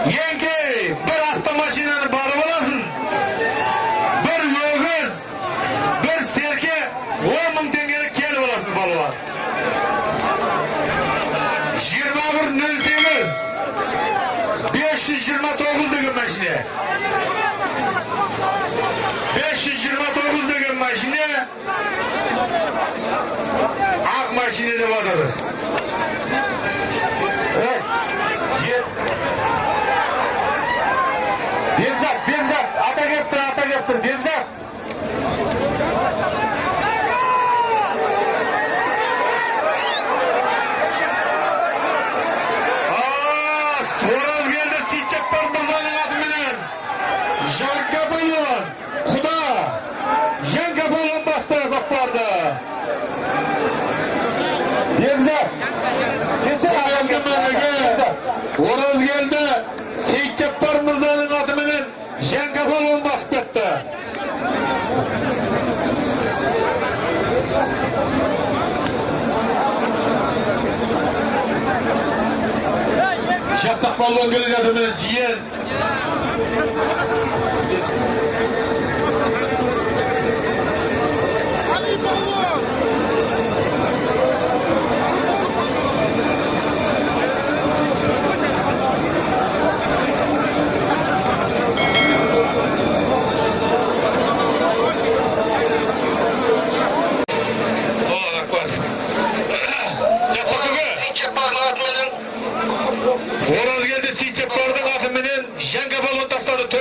Еңкей, бір автомашинаны барып аласың. Бір өгіз, бір серке, 10 мың теңгені келіп аласың, балуан. 21.08 529 деген машина. 529 деген машина ақ машина деп жатыр. Бекзат, Бекзат, ата келіп тұр, ата келіп тұр, Бекзат. Ораз келді Сейтжаппар мырзаның атыменен. Жанка палуан, құда, Жанка палуан бастыра барды. Бекзат. Кесе. Ораз келді Сейтжаппар мырзаның атыменен Жанка палуан басып кетті. Жасақ палуан келе жатыр, міне, жиен.